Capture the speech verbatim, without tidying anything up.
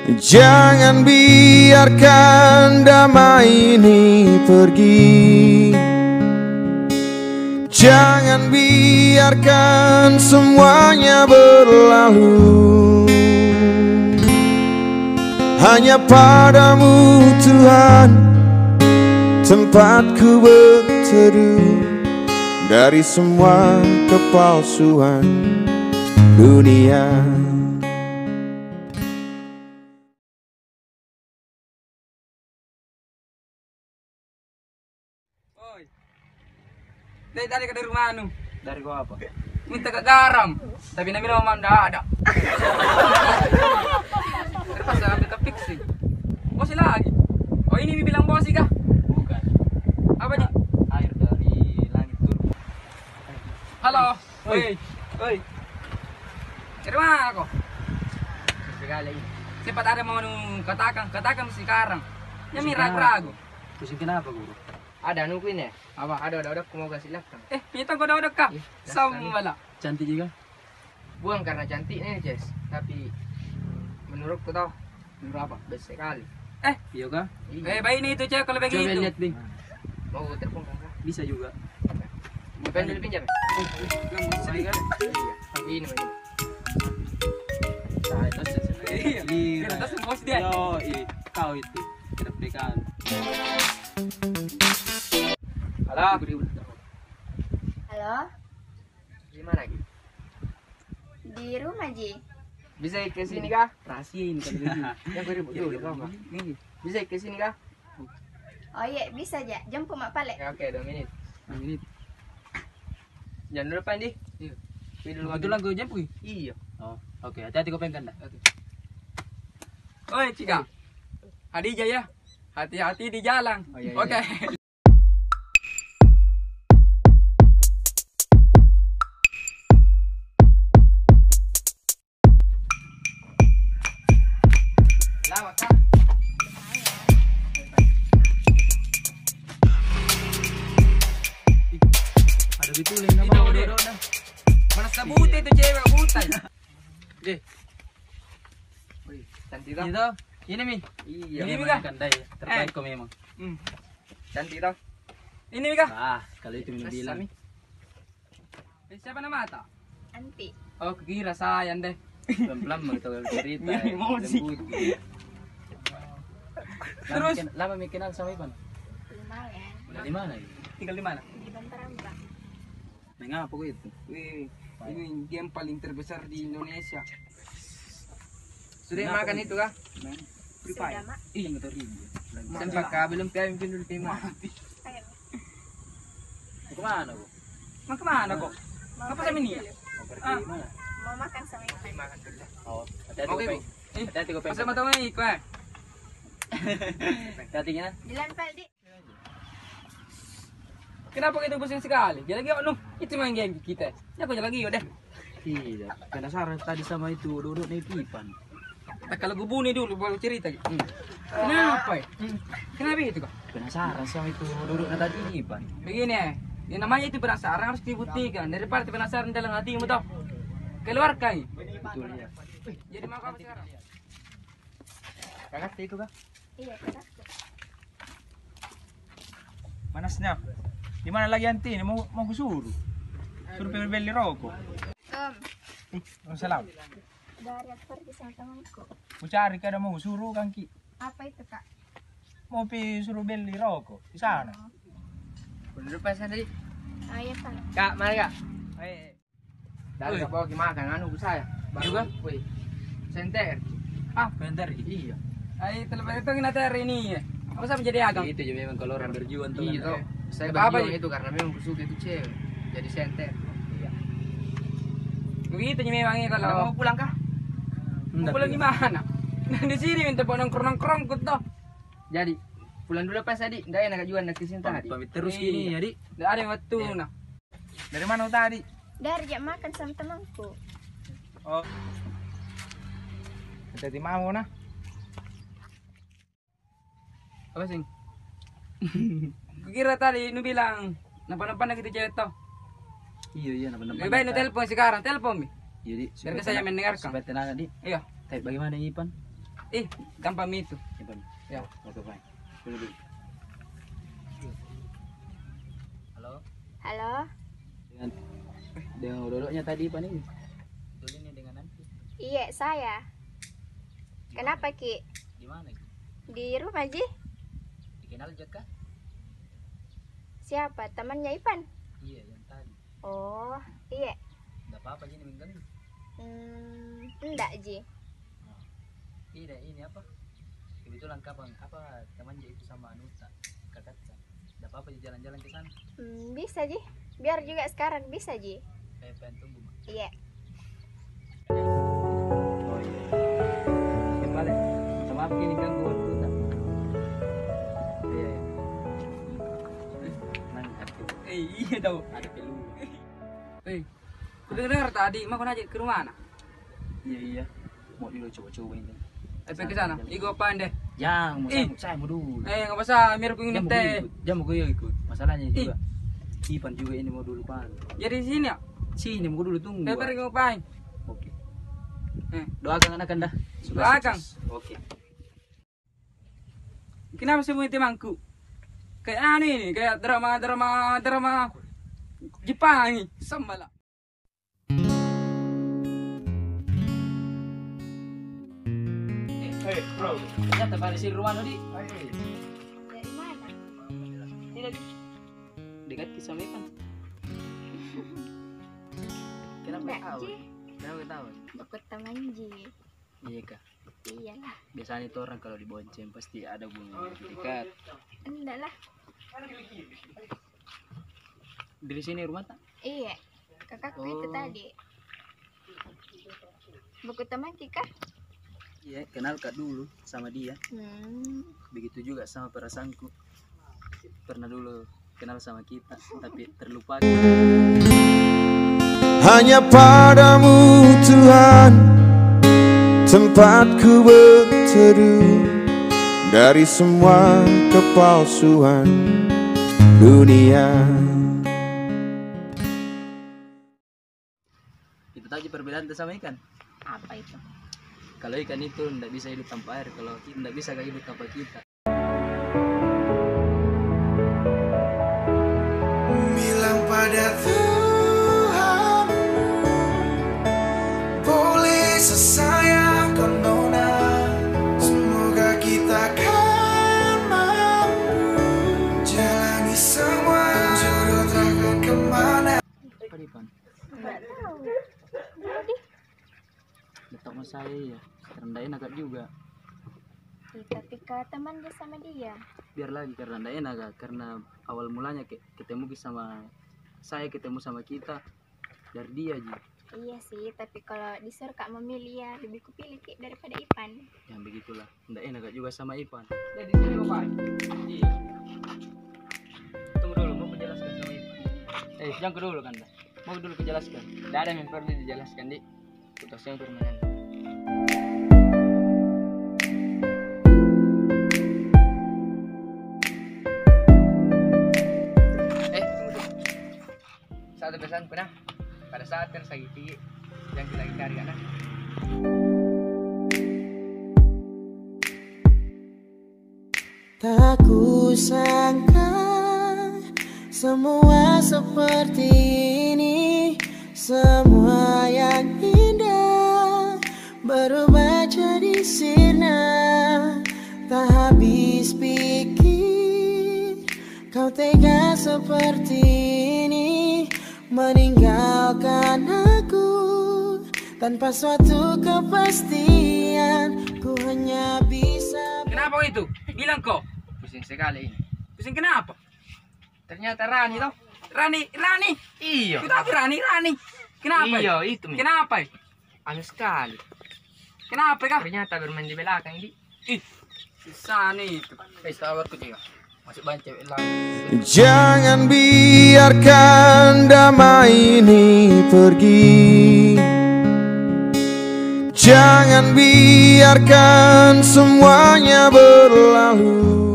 Jangan biarkan damai ini pergi. Jangan biarkan semuanya berlalu. Hanya padamu, Tuhan, tempatku berteduh dari semua kepalsuan dunia. Oi. Deh, dari ka dari rumah anu. Dari ko apa? Minta ka garam. Tapi na bilang mama ndak ada. Terpaksa ambil ka fixing. Bosi lagi. Oh, ini mi bilang bosi kah? Bukan. Apa ji? Air dari langit turun. Halo. Oi. Oi. Oi. Dari mana ko? Sekali. Cepat ada mau nu katakan, katakan sekarang. Jangan ragu-ragu. Pusing kenapa, Guru? Ada anuku ini. Apa? Ada odok-odokku mau kasih lakang. Eh, itu kau odok-odok kah? Iya, sama lah. Cantik juga. Bukan karena cantiknya, Ces, tapi menurutku toh. Menurut apa? Baik sekali. Eh, iya kah? Iya. Eh, baik nih itu cewek kalau begitu. Coba lihat, Bing. Mau ku telepon kah? Bisa juga. Mau pinjam dulu, pinjam? Bisa juga. Iya. Ini, ini. Nah, itu sih. Iya. Iya. Itu bos dia. Yo, i, kau itu. Kedepekan. Halo. Halo. Di mana, Ki? Di rumah ji. Bisa ke sini kah? Rahasia ini kalau begini. Yang kau ribut dulu, kau, kau. Ini. Bisa ke sini kah? Oh iya, bisa ja. Jemput mak pale. Ya, oke, dua menit. Dua menit. Jangan dulu, Pandi. Iya. Pergi dulu. Kebetulan kau jemput, Ki? Iya. Oh, oke. Hati-hati kau pengkan dah. Oke. Oi, Cika. Hadija ya. Hati-hati di jalan. Oh, iya, iya. Oke. Lawak kah? Ada betul yang nama duduk dah. Mana sabuta itu cewek buta. Deh. Wih, cantik toh. Ini mi. Iya. Ini mi kah? Terbaik kau memang. Hmm. Cantik toh. Ini mi kah? Ah, kalau itu mi bilang. Eh, siapa nama ta? Anti. Oh, kukira sayang deh. Pelan-pelan begitu cerita. Biar emosi. Lembut gitu. Terus? Lama mi kenal sama Ipan? Lumayan. Udah di mana itu? Tinggal di mana? Di Bantarambang. Main apa kau itu? Wih, ini game paling terbesar di Indonesia. Sudah makan itu kah? Free Fire. Ih, motor ini. Sempat kah belum, pimpin dulu, pimpin. Mau kemana kau? Mau kemana kau? Apa sama ini ya? Mau pergi mana? Mau makan sama ini. Makan dulu. Oh, hati-hati kau, Peng. Hati-hati kau, Peng. Masa mau tahu ini kau, eh? Hati-hati ya. Jalan, Paldi. Kenapa kita pusing sekali? Dia lagi, oh, no, itu main game kita. Ya, aku lagi, udah. Iya, penasaran tadi sama itu duduk naik pipan. Tak kalau gubuni dulu, baru cerita. Hmm. Kenapa, eh? Hmm. Kenapa itu, kok? Penasaran sama itu duduk na tadi pipan. Begini, eh. Yang namanya itu penasaran harus dibuktikan. Daripada penasaran dalam hatimu, toh. Keluarkan. Betul, ya. Jadi mau apa sekarang? Kakak itu kah? Iya, kakak. Manasnya. Di mana lagi anti ini? Mau, mau kusuruh. Suruh pergi beli rokok. Om. Eh, salam. Dari aku pergi sama temanku. Ku cari kada mau suruh kangki. Apa itu, Kak? Mau pi suruh beli rokok di sana. Oh. Duduk pas sana, Dik. Oh, iya, Kak. Kak, mari, Kak. Eh. Dari ka bawa ki makan, anu ku saya. Juga? Woi. Senter. Ah, senter. Iya. Ai, terlepas itu ngena ter ini ya. Apa sama jadi agang? Itu juga memang kalau orang berjuang tuh. Iya, toh. Saya berjuang itu karena memang kusuka itu cewek. Jadi senter. Iya. Begitu memang ya kalau. Mau pulang kah? Mau pulang di mana? Di sini minta nongkrong-nongkrong ku toh. Jadi pulang dulu pas tadi, ndak enak juga ndak kesini tadi. Pamit terus gini, jadi. Ndak ada waktu nah. Dari mana tadi? Dari jak makan sama temanku. Oh. Hati-hati mau nah. Apa, Sing? Kukira tadi nu bilang, nampak-nampak na kita cewek toh. Iya, iya, nampak-nampak. Lebih baik nu telepon sekarang, telepon mi. Iya, Dik. Biar saya mendengarkan. Supaya tenang, Dik. Iya. Tapi bagaimana Ipan? Eh, gampang itu. Gampang. Ya. Oke, fine. Dulu, dulu. Halo? Halo? Dengan, dengan dodoknya tadi, Pak, ini? Dulu ini dengan nanti. Iya, saya. Di mana? Kenapa, Ki? Di mana, Ki? Di rumah ji. Dikenal juga? Siapa? Temannya Ipan? Iya, yang tadi. Oh, iya. Ndak apa-apa ji ini mengganggu? Hmm, ndak ji. Oh. Tidak, ini apa? Kebetulan kapan, apa, teman ji itu sama anuta, kakakta. Ndak apa-apa ji jalan-jalan ke sana? Hmm, bisa ji. Biar juga sekarang bisa ji. Eh, pengen tunggu, Ma. Iya. Oh, iya. Oke, balik. Minta maaf, ini ganggu waktu, tak? Iya, iya. Nang, ada. Eh, iya, tau. Ada perlu. Eh, ku dengar tadi, mau kau ajak ke rumah anak? Iya, iya. Mau dulu coba-coba ini. Eh, pergi ke sana. Igo pan deh. Jangan, mau saya, saya mau dulu. Eh, nggak usah, mir ku minum teh. Jangan mau ikut. Masalahnya juga. Ipan juga ini mau dulu pan. Jadi sini ya? Sini mau dulu tunggu. Eh, pergi mau pan. Oke. Eh. Doakan anak anda. Doakan. Oke. Kenapa semua temanku? Kayak anu ini, kayak drama, drama, drama Jepang ini. Sama lah. Eh, bro, ternyata pada si Ruano di. Dari mana? Tidak di. Dekat kisah Mekan. Kenapa ketawa? Kenapa ketawa? Bakut teman ji. Iya kah? Iyalah. Biasanya itu orang kalau dibonceng pasti ada hubungan yang lebih dekat. Enggak lah. Dari sini rumah tak? Iya. Kakakku itu tadi. Buku teman kita. Iya, kenal kak dulu sama dia. Hmm. Begitu juga sama perasaanku. Pernah dulu kenal sama kita, tapi terlupakan. Hanya padamu Tuhan, tempatku berteduh dari semua kepalsuan dunia. Itu tadi perbedaan tu sama ikan. Apa itu? Kalau ikan itu ndak bisa hidup tanpa air, kalau kita ndak bisa hidup tanpa kita. Bilang pada Tuhan, boleh sesayang kau nona, semoga kita kan mampu jalani semua, jodoh takkan kemana. Apa di pan? Nggak tahu. Jadi? Letak sama saya, iya. Karena ndak enak juga. Ih, tapi ka teman dia sama dia. Biar lagi, karena ndak enak, Kak. Karena awal mulanya ke-, ketemu ki sama saya, ketemu sama kita dari dia ji. Iya sih, tapi kalau disuruh kak memilih, ya lebih kupilih ki daripada Ipan. Yang begitulah. Ndak enak juga sama Ipan. Jadi sini, Bapak. Iya. Tunggu dulu, mau kujelaskan sama Ipan. Eh, jangan dulu kan, dah. Mau dulu kujelaskan. Ndak ada yang perlu dijelaskan, Dik. Putus yang permainan. Eh, tunggu dulu. Satu pesanku, nah. Pada saat tersakiti, jangan lagi cari anak. Tak kusangka semua seperti ini, semua yang indah berubah jadi sirna. Tak habis pikir, kau tega seperti ini meninggalkan aku tanpa suatu kepastian. Ku hanya bisa. Kenapa itu? Bilang kau. Pusing sekali ini. Pusing kenapa? Ternyata Rani toh. Rani, Rani. Iyo. Ku tahu Rani, Rani. Kenapa? Iyo, itu mi. Kenapa? Aneh sekali. Kenapa kah? Ternyata bermain di belakang, Dik. Ih, susah nih. Eh, sahabatku juga. Masih banyak cewek lain. Jangan biarkan damai ini pergi. Jangan biarkan semuanya berlalu.